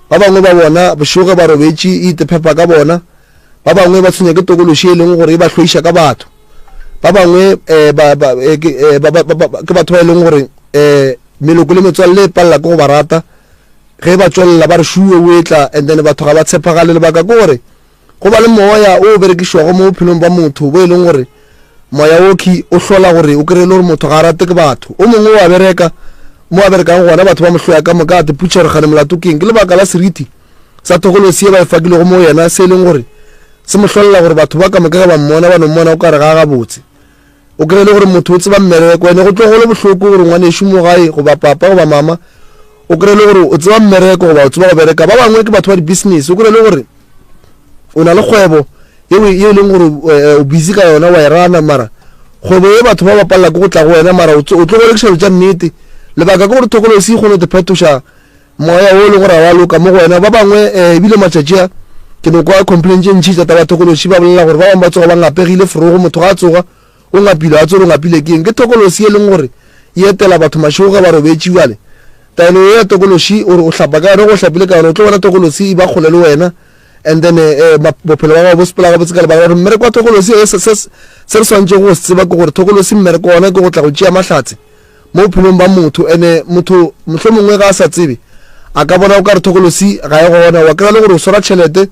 ba bangwe ba bona bošego ge ba robetše e itephepa ka bona. Ba bangwe ba tshwenya ke tokološi e leng gore e ba hloiša ka batho. Ba bangwe um ba, ba, eh, ke, eh, ba, ba, ba, ba, ke batho ba e leng gore um meloko le metswalle e palela ke go ba rata ge ba tšwelela ba re šuwe o etla and then batho ga ba tshepagale lebaka ke gore go ba le moya o o berekišwago mo bophelong ba motho bo e leng gore moya okhwi o hlola gore o kry-e le gore motho ga a rate ke batho o mongwe o a bereka mo a berekang gona batho ba mo hloya ka moka a te putša gore gane molato keng ke lebaka la seriti sa thokolosi ye ba e fakilego mo yena se e leng gore se mo hlolela gore batho ba ka moka ge ba mmona ba no mmona o kare ga a gabotse o kry-e le gore motho o tseba mmereko ene go tlo go le bohloko gore ngwanešu mo gae goba papa goba mama o kry-e le gore o tseba mmereko goba o tseba go bereka ba bangwe ke batho ba di-business o kry-e le gore o na le kgwebo yeo e leng gore eh, o busy ka yona wa e rana mara kgwebo ye batho ba bapalela ke go tla go wena mara o tlo go rekiša dilo tša nnete lebaka ke gore thokolosi e kgone go te phetoša moya o e leng gore ga wa loka mo go wena ba bangwe um ebile matšatši a ke no kwa complain tše ntšhi tša taba thokolosi ba bolela gore ba bangwe ba tsoga ba ngapegile forogo motho ga a tsoga o ngapile a tsore o ngapile ke eng ke thokolosi e leng gore e etela batho mašego ge ba robetše bjale taelo ye ya tokološi o re o hlapa ka yona go hlapile ka yona o tlo bona tokolosi e ba kgole le wena and then eh, bophelo ba gago bo sepela gabotse ka lebaka la gore mmereko wa thokolosi eh, se re swanetšego go se tseba ke gore thokolosi mmereko ona ke go tla go tšea mahlatse mo bophelong ba motho ene motho mohlomongwe mongwe ga a sa tsebe a ka bona o ka re thokolosi ga e gona wa kry-a le gore o swara tšhelete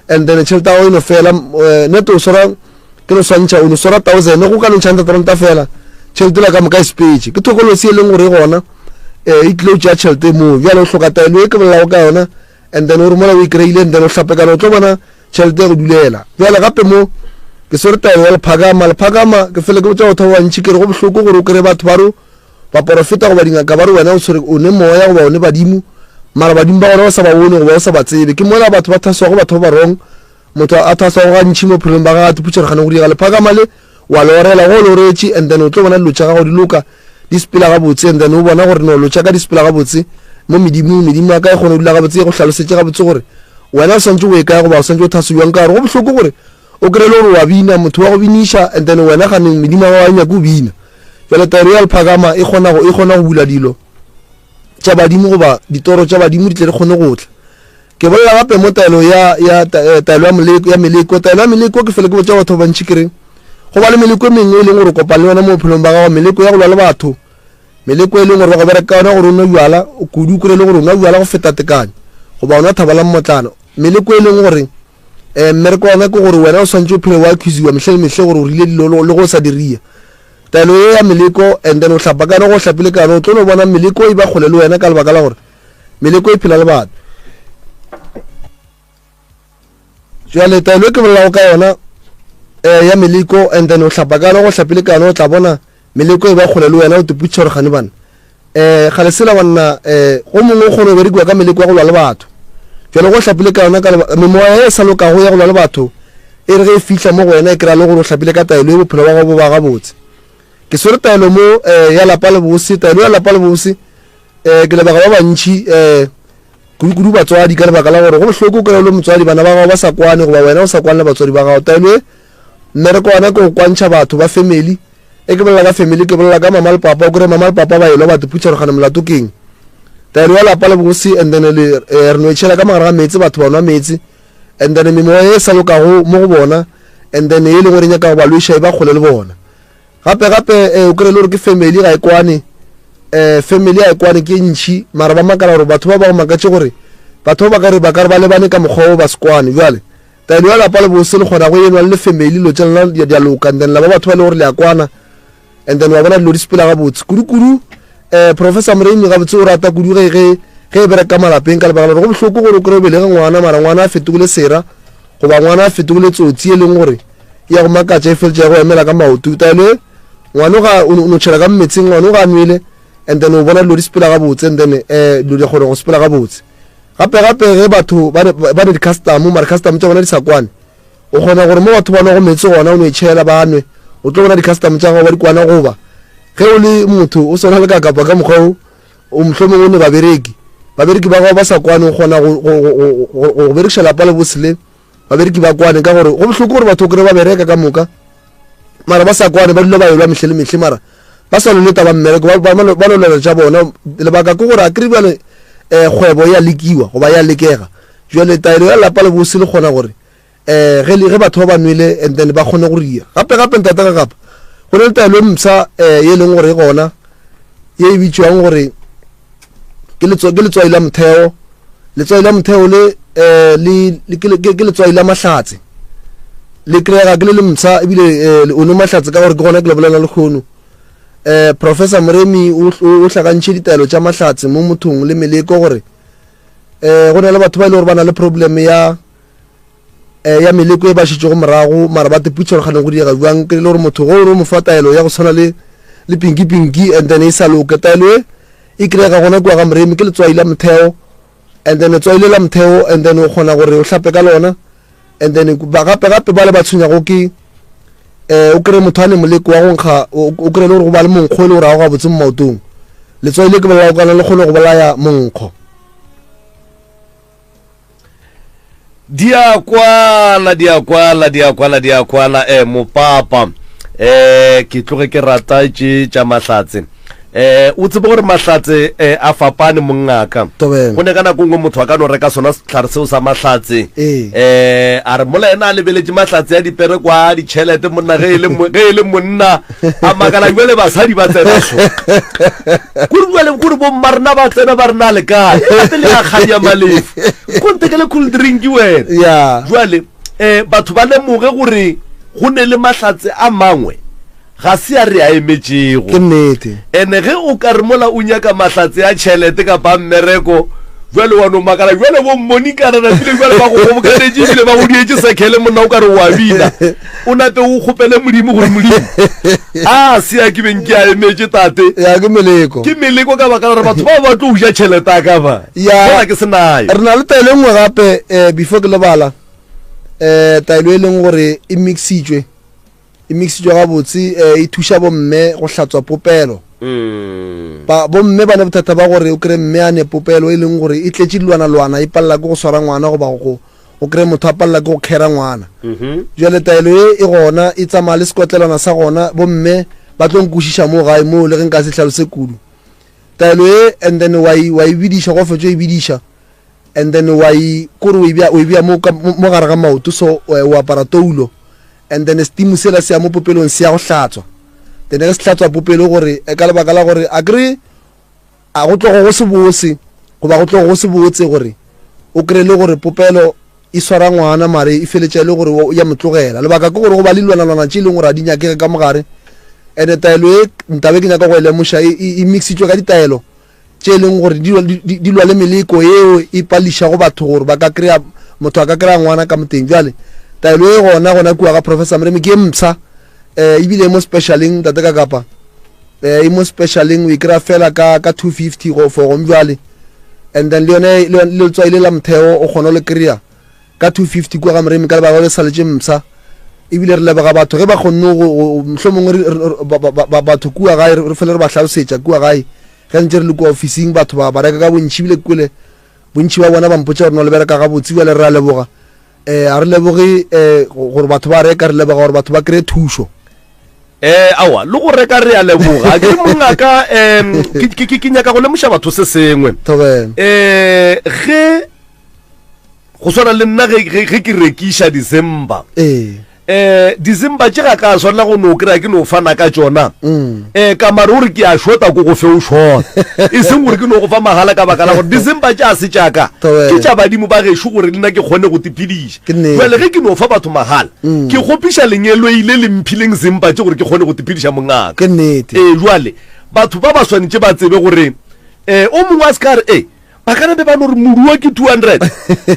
and then tšhelete ya gago e no fela eh, nete o swara ke no swantšha o no swara thousand go ka no ntšha hundred ranta fela tšhelete la ka moka e sepetše ke thokolosi e leng gore e gona um e tlile o tšea tšhelete moo bjale o hloka taelo e ke bolelago ka yona and then o re mola o e kry-ile and then o hlapekana o tlo bona tšhelete ya go dulela bjale gape mo ke swere taelo ya lephakama lephakama ke fele ke botša batho ba bantši ke re go bohloko gore o kry batho ba ro baporofeta goba dingaka ba re wena o tshwere o ne moya goba o ne badimo mara badimo ba gona o sa ba bone goba o sa ba tsebe ke mola batho ba thaswago batho ba ba wrong motho a thaswago gantši mo phelong ba gagwe a putša gane go diega lephakama le wa le orela go le oretše and then o tlo bona dilo tša gago di loka di sepela gabotse and then o bona gore no lo tša ka di sepela gabotse mo medimong medimo ya ka e kgone go dula gabotse e go hlalosetše gabotse gore wena o swantse o e kae goba o swantse o thase bjang ka gore go bohloko gore o kry-e le gore wa bina motho wa go biniša and then wena ganeng medimo ya gago a nyake o bina jale taelo ya lephakama e kgona go e kgona go bula dilo tša badimo goba ditoro tša badimo di tle di kgone go tla ke bolela gape mo taelo ya ya eh, taelo ya moleko ya meleko taelo ya meleko ke fele ke botša batho ba bantši ke re go ba le meleko e mengwe e leng gore o kopana le yona mo bophelong ba gago meleko ya go lwa le batho meleko e leng gore ba go bereka ka yona gore o nwe bjala kudu kry le gore o nwa bjala go feta tekanyo goba o nwa thaba la mmotlana meleko e leng gore um mmereko wa yona ke gore wena o swantse o phele wa accusiwa mehle le mehle gore o rile dilo le go sa diria taelo ye ya meleko and then o hlapa ka yona go hlapile ka yona o tlo no bona meleko e ba kgole le wena ka lebaka la gore meleko e phela le batho jale taelo e ke bolelago ka yona um ya meleko and then o hlapa ka yona go hlapile ka yona o tla bona meleko e ba kgole le wena o teputša gore gane bana um gale sela banna um go mongwe o kgone go berekiwa ka meleko ya go lwa le batho jale go hlapile ka yona ka memoya e sa lokago ya go lwa le batho e re ge e fihla mo go wena e kry-a le gore o hlapile ka taelo e bophelo ba gago bo ba gabotse ke swere taelo mo um ya lapa le bose taelo ya lapa le bose um ke lebaka ba bantši um kudu-kudu batswadi ka lebaka la gore go bohloko kry le motswadi bana ba gago ba sa kwane goba wena o sa kwane le batswadi ba gago taelo e mmereko wana ke go kwantšha batho ba family e ke bolela ka family ke bolela ka mama le papa o kry mama le papa ba elwa batho phutha gane molato keng taelo ya lapa le bose and then le eh, re no e tšhela ka mogare ga meetse batho ba nwa meetse and then memoya e sa lokago mo go bona and then e leng gore e nyaka go ba lweša e ba kgole le bona Gape gape eh, o kry-e le gore ke family ga e kwane eh, family ga e kwane ke ntšhi mara ba makala gore batho ba ba go makatše gore batho ba ba kare ba kare ba lebane ka mokgwa o ba se kwane bjale taelo ya lapa le bose le kgona go enwa le family dilo tša lena di a loka and then la ba batho ba le gore le a kwana and then wa bona dilo di sepela gabotse kudu-kudu um professor Moremi gabotse o rata kudu ge ge ge e bereka malapeng ka lebaka la gore go bohloko gore o kry-e o belege ngwana mara ngwana a fetogile sera goba ngwana a fetogile tsotsi e leng gore ya go makatša e feletša ya go emela ka maoto taelo e ngwano ga o no tšhela ka mmetseng ngwano ga a nwele and then o bona dilo di sepela gabotse and then um dilo di kgona go sepela gabotse gape gape ge batho ba ne di-custom mara custom tša bona di sa kwane o kgona gore mo batho ba nwago meetse gona o no e tšhela ba nwe o tlo bona di-custom tša gago ba di kwana goba ge o le motho o swana le ka kapa ka mokgwa o o mohlomongwe o ne babereki babereki ba gago ba sa kwane o kgona go berekiša lapa le bose le Babereki ba kwane ka gore go bohloko gore batho o kry ba bereka ka moka mara ba sa kwane ba dula ba elwa mehle le mehle mara ba sa lwele taba mmereko ba no lwela tša bona lebaka ke gore a kry bjale um kgwebo ya lekiwa goba ya lekega jale taelo ya lapa le bose le kgona gore um ge batho ba ba nwele and then ba kgone go ria gape gape ntate ga gapa Go na le taelo e mpsha um ye e leng gore e gona ye e bitšwang gore ke letswai la motheo. Letswai la motheo le um le ke letswai la mahlatse. Le kry-ega ke le le mpsha ebile um o ne mahlatse ka gore ke gona ke le bolela lekgono. Um Professor Moremi o hlakantšhe ditaelo tša mahlatse mo mothong le meleko gore um go na le batho ba e le gore ba na le problem ya eh, ya meleko e ba šetšego morago mara ba teputša gore kganeng go diega bjang ke le gore motho go o re mo fa taelo ya go tshwana le le pinki pinki and then e sa loke taelo e e kry-ega gona kua ga moremi ke letswai la motheo and then letswai le la motheo and then o kgona gore o hlape ka lona and then ba gape gape ba le ba tshwenyago ke eh o kry motho a ne moleko wa go nkga o kry le gore go ba le monkgo e le gore ga go gabotse mo maotong letswai le ke bolelago kana le kgone go bolaya monkgo Di a kwala, di a kwala, di a kwala, di a kwala, eh, mopapa. Eh, ke tloge ke rata tše tša mahlatse. Eh, o tsebe gore mahlatse eh, a fapane mongaka. Tobela. Go ne ka nako nngwe motho a ka no reka sona sehlare seo sa mahlatse. Ee. Eh, a re mola yena a lebeletše mahlatse a dipere kwa ditšhelete monna ge e le mo- ge e le monna a makala jwale basadi ba tsena so. Kore jwale kore bo mma rena ba tsena ba rena le kae gape le a kganya malefu ko ntekele cool drink wena ya jwale um batho ba lemoge gore go ne le mahlatse a mangwe ga se a re a emetšego ke nnete ene ge o ka re mola o nyaka mahlatse a tšhelete kapa a mmereko jwale wa no makala jwale bo mmonikana napile jwale ba go kgobokanetše ebile ba go dietše sekhele monna o ka re o a bina o nape o kgopele modimo gore modimo a se ya ke beng ke a emetše tate ya ke meleko ke meleko ka baka la gore batho bao ba tlo uja tšhelete a ka ba Ya. mola ke se nayo re na le taelo e nngwe gape um before ke lebala um taelo e leng gore e mixitšwe e mixitšwe gabotse um e thuša bomme go hlatswa popelo Mm. ba bomme ba ne bothata ba gore o kry mme a ne popelo e leng gore e tletše dilwanalwana e palela ke go swara ngwana goba go o kry motho a palela ke go khera ngwana Mhm. jale taelo e e gona e tsamaya le sekotlelwana sa gona bomme ba tlo nkwešiša mo gae moo le ge nka se hlalose kudu taelo e and then wa e wa e bidiša go fetša e bidiša and then wa e kore o e bea o e bea mo ka mo gare ga maoto so o apara toulo and then steam sela se ya mo popelong se ya go hlatswa then ge se hlatswa popelo gore eh, ka lebaka la gore a kere a go tlogo go se bose goba go tlogo go se botse gore o kry le gore popelo e swara ngwana mare e feletša e le gore ya mo tlogela lebaka ke gore go ba le dilwanalwana tše e leng gore a di nyakege ka mogare ene taelo e ntabe ke nyaka go e lemoša e, e, e mixitšwe ka ditaelo tše e leng gore di lwa le meleko yeo e pališago batho gore ba ka kry-a motho a ka kry-a ngwana ka moteng bjale taelo e gona gona kua ga professor Moremi ke e mpsha um ebile e mo specialeng tate ka kapa um e mo specialeng o e kry-a fela ka ka 250 go for gong bjale and then le yone le letswai le la motheo o kgona le kry-a ka 250 kua ga Moremi ka lebaka le saletše mpsha ebile re leboga batho ge ba kgonne go mohlomongwe batho kua gae re fele re ba hlalosetša kua gae Ge ntše re le kua ofising, batho ba ba reka ka bontši ebile ke kwele bontši ba bona ba mpotša gore no le bereka gabotse bjale re a leboga. Eh, a re leboge eh, gore batho ba reka, re leboga gore batho ba kry-e thušo. Eh, aowa, le go reka re a leboga. Ke re mongaka, um, ke, ke, ke nyaka go lemoša batho se sengwe. Thobela. Eh, ge go swana le nna ge, ge, ge ke rekiša December, Ee. um dizimba tše ga ka swanela go no kry-a ke no fana ka tšona um ka mare o re ke a shota ko go fe o shota e seng gore ke no go fa mahala ka baka la gore dizimba tše a se tšaka ke tša badimo ba gešo gore le nna ke kgone go tiphediša jale ge ke no fa batho mahala mm. ke kgopiša lengeloi le le mphileng zimba tše gore ke kgone go tiphediša mongaka ee jale batho ba ba swanetše ba tsebe gore um o mongwe a se ka re ee ba ka nape ba no re moruo ke 200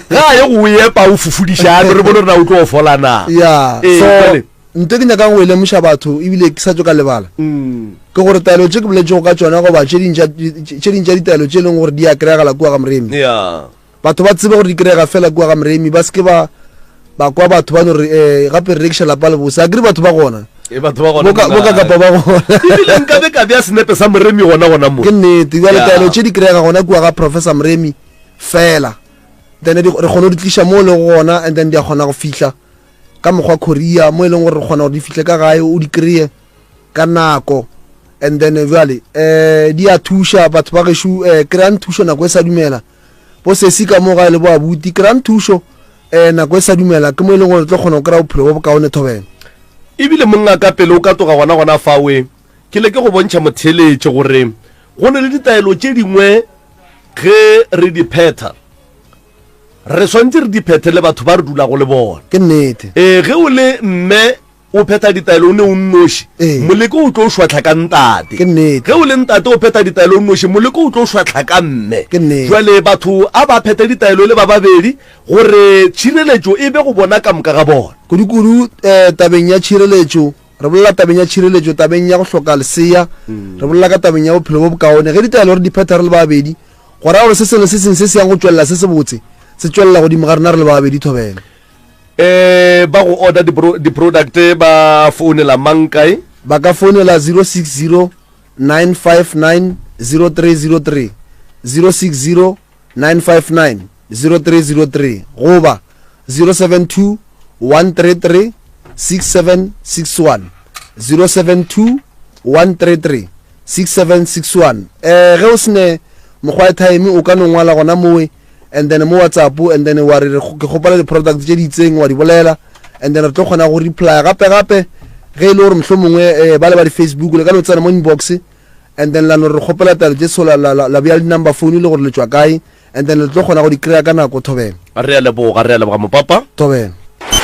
ga a ye go epa o fufudišano re bone gore na o tlo fola na ya Ee, so jwale. nto ke nyakang go e lemoša batho ebile ke sa tšo ka lebala Mm. ke gore taelo tše ke boletšego ka tšona goba tše ding tša tše ding tša ditaelo tše e leng gore di a kry-agala kua ga moremi ya batho ba tsebe gore di kry-ega fela kua ga moremi ba seke ba ba kwa batho ba no re um gape re rekiša lapa le bose a kere batho ba gona E batho ba gona boka boka kapa ba gona ebile nkabe ka bea senepe sa moremi gona gona mo ke nnete bjale Yeah. taelo tše di kry-ega gona kua ga professor moremi fela then di- re kgone go di tliša mo o lego gona and then di a kgona go fihla ka mokgwa korea mo e leng gore re kgona gore di fihle ka gae o di kry-e ka nako and then bjale um di a thuša batho ba gešo um kry-ang thušo nako e sa dumela bo sesi ka mo gae le bo abuti kry-ang thušo um nako e sa dumela ke mo e leng gore re tlo kgona go kry-a bophelo bo bokaone thobela. Ebile mongaka pele o ka tloga gona gona fawe, ke leke go bontšha motheeletši gore go ne le ditaelo tše dingwe ge re di phetha, re swanetše re di phethe le batho ba re dulago le bona. Ke nnete. Ee, ge o le mme o phetha ditaelo o ne o nnoši, Ee. moleko o tlo šwahla ka ntate. Ke nnete. Ge o le ntate o phetha ditaelo o nnoši, moleko o tlo šwahla ka mme. Ke nnete. Jwale batho a ba phethe ditaelo e le ba babedi gore tšhireletšo e be go bona ka moka ga bona. Kudu-kudu eh, tabeng ya tšhireletšo, re bolela tabeng ya tšhireletšo, tabeng ya go hloka lesea, re bolela ka tabeng ya bophelo bo bokaone. Ge ditaelo re di phetha re le babedi, go ra gore se sengwe le se sengwe se se yang go tšwelela se sebotse, se tšwelela godimo ga rena re le babedi. Thobela. Eh, ba go order di-product ba founela mang kae? Ba ka founela 060 959 0303, 060 959 0303 goba 072 133 6761, 072 133 6761. Eh, ge o se ne mokgwa wa time o ka no ngwala gona mowe and then mo WhatsApp and then wa re ke kgopela di-product tše di itseng wa di bolela and then re tlo kgona go replya gape gape ge e le gore mohlomongwe eh, ba le ba di-Facebook le ka no tsena mo inbox and then la no re kgopela taelo tše so la, la, la, la bea di-number phone le gore le tšwa kae and then le tlo kgona go di kry-a ka nako thobela. Re a leboga, re a leboga mopapa. Thobela.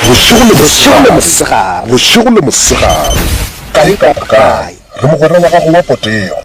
Bošego le mosegare, bošego le mosegare, kae kapa kae, re mogwera wa gago wa potego.